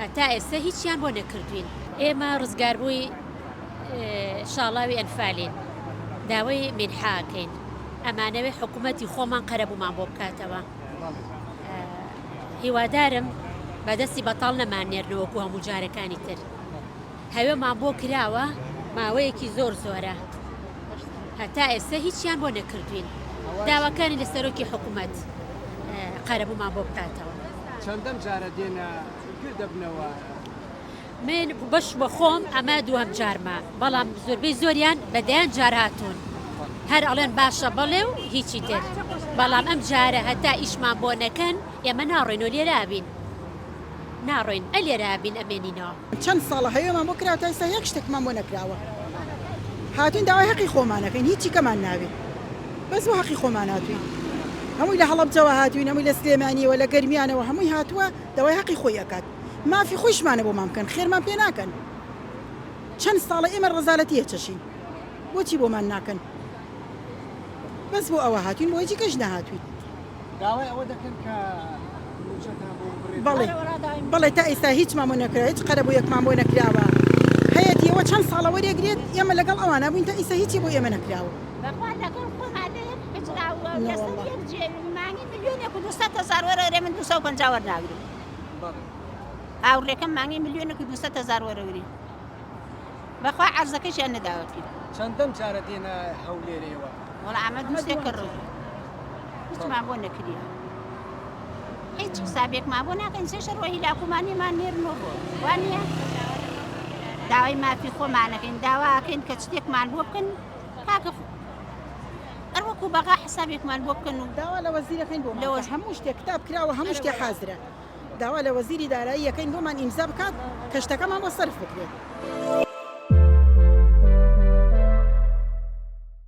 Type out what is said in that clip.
هەتا ئێستا هیچیان بۆ نەکردوین. ئێمە ڕزگاربووی شاڵاوی ئەنفالین داوای مینحە ئەکەین ئەمانەوێ حکوومەتی خۆمان قەرەبوومان بۆ بکاتەوە هیوادارم بەدەستی بەتاڵ نەمان نێرنەوە وەکو هەموو جارەکانی تر هەوێمان بۆ کراوە ماوەیەکی زۆر زۆرە هەتا ئێستا هیچیان بۆ نەکردوین داواکانی لە سەرۆکی حکوومەت قەرەبوومان بۆ بکاتەوە. چەندەم جارە دێنە گردەبنەوە؟ من بەش بە خۆم ئەمە دووەم جارمە بەڵام زۆربەی زۆریان بە دەیان جار هاتوون هەر ئەڵێن باشە بەڵێ و هیچی تر بەڵام ئەم جارە هەتا ئیشمان بۆ نەکەن ئێمە ناڕۆین و لێرە ئەبین ناڕۆین ئە لێرە ئەبین ئەمێنینەوە. چەند ساڵە هەوێمان بۆ کراوە تا ئیستا یەک شتێکمان بۆ نەکراوە هاتوین داوای هەقی خۆمان ئەکەین هیچی کەمان ناوێ بەس بۆ هەقی خۆمان هاتوین هەمووی لە هەڵەبجەوە هاتوین هەمووی لە سلێمانیەوە لە گەرمیانەوە هەمووی هاتووە داوای هەقی خۆی ئەکات مافی خۆیشمانە بۆمان بکەن خێرمان پێ ناکەن چەند ساڵە ئێمە ڕەزالەتی ئەچەشین بۆچی بۆمان ناکەن بەس بۆ ئەوە هاتوین بۆ هیچی کەش نەهاتوین. داوای ئەوە دەکەن کە مووچەتان بۆ ببرێتەوە؟ بەڵێ بەڵێ تا ئێستا هیچمان بۆ نەکراوە هیچ قەرەبوویەکمان بۆ نەکراوە هەیەتی ئەوە چەند ساڵە وەرێگرێت ئێمە لەگەڵ ئەوانە بووین تا ئیستا هیچی بۆ ئێمە نەکراوە. بەخوا لەگەڵ خۆمان لە یەک حوجرە و لەسەر یەک جێ مانگی ملیۆنێک و 200 هەزار وەرەگرێ من 250 وەرناگرم هاوڕێکەم مانگی ملیۆنێک و 200 هەزار وەرەگری بەخوا عەرزەکەشیان نەداوەتی. چەندەم جارە دێنە هەولێرێوە؟ وەڵا ئەمە دوو سێ کەڕ هیچمان بۆ نەکریا هیچ حسابێکمان بۆ ناکەن سێ شەڕ هیلاکومانیمان نێرنەوە بۆ وانە داوای مافی خۆمانەکەین داواکەین کە شتێکمان بۆ بکەن کاکە ئەروەکو بەغا حسابێکمان بۆ بکەن و داوا لە وەزیرەکەین بۆ لەوە هەموو شتێک کتاب کراوە هەموو شتێک حازرە داوا لە وەزیری دارایی یەکەین بۆمان ئیمزا بکات کە شتەکەمان بۆ سەرف بکرێت.